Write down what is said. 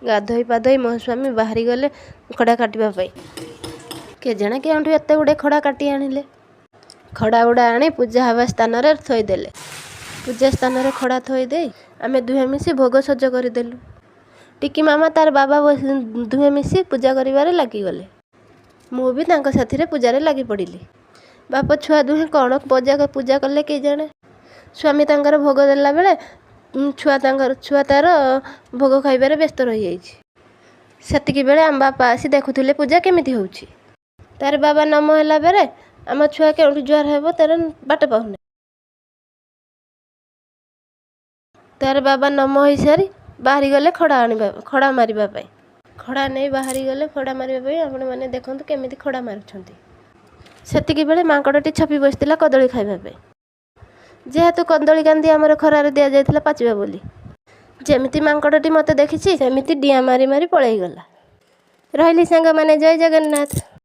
ଗାଧୋଇ ପାଧୋଇ ମୋ ସ୍ୱାମୀ ବାହାରି ଗଲେ ଖଡ଼ା କାଟିବା ପାଇଁ। କେଜାଣି କେଉଁଠୁ ଏତେ ଗୁଡ଼ିଏ ଖଡ଼ା କାଟି ଆଣିଲେ। ଖଡ଼ା ଗୁଡ଼ା ଆଣି ପୂଜା ହେବା ସ୍ଥାନରେ ଥୋଇଦେଲେ। ପୂଜା ସ୍ଥାନରେ ଖଡ଼ା ଥୋଇଦେଇ ଆମେ ଦୁହେଁ ମିଶି ଭୋଗ ସଜ କରିଦେଲୁ। ଟିକି ମାମା, ତାର ବାବା ଦୁହେଁ ମିଶି ପୂଜା କରିବାରେ ଲାଗିଗଲେ। ମୁଁ ବି ତାଙ୍କ ସାଥିରେ ପୂଜାରେ ଲାଗି ପଡ଼ିଲି। ବାପ ଛୁଆ ଦୁହେଁ କ'ଣ ପୂଜା କଲେ କେଜାଣେ। ସ୍ୱାମୀ ତାଙ୍କର ଭୋଗ ଦେଲା ବେଳେ ଛୁଆ ତାଙ୍କର ଛୁଆ ତାର ଭୋଗ ଖାଇବାରେ ବ୍ୟସ୍ତ ରହିଯାଇଛି। ସେତିକି ବେଳେ ଆମ ବାପା ଆସି ଦେଖୁଥିଲେ ପୂଜା କେମିତି ହେଉଛି। ତାର ବାବା ନମ ହେଲା ପରେ ଆମ ଛୁଆ କେଉଁଠି ଜୁହାର ହେବ ତାର ବାଟ ପାଉନି। ତାର ବାବା ନମ ହୋଇସାରି ବାହାରିଗଲେ ଖଡ଼ା ଆଣିବା, ଖଡ଼ା ମାରିବା ପାଇଁ। ଖଡ଼ା ନେଇ ବାହାରିଗଲେ ଖଡ଼ା ମାରିବା ପାଇଁ। ଆପଣମାନେ ଦେଖନ୍ତୁ କେମିତି ଖଡ଼ା ମାରୁଛନ୍ତି। ସେତିକି ବେଳେ ମାଙ୍କଡ଼ଟି ଛପି ବସିଥିଲା କଦଳୀ ଖାଇବା ପାଇଁ। ଯେହେତୁ କଦଳୀ କାନ୍ଦି ଆମର ଖରାରେ ଦିଆଯାଇଥିଲା ପାଚିବା ବୋଲି, ଯେମିତି ମାଙ୍କଡ଼ଟି ମୋତେ ଦେଖିଛି, ସେମିତି ଡିଆଁ ମାରି ମାରି ପଳେଇଗଲା। ରହିଲି ସାଙ୍ଗମାନେ, ଜୟ ଜଗନ୍ନାଥ।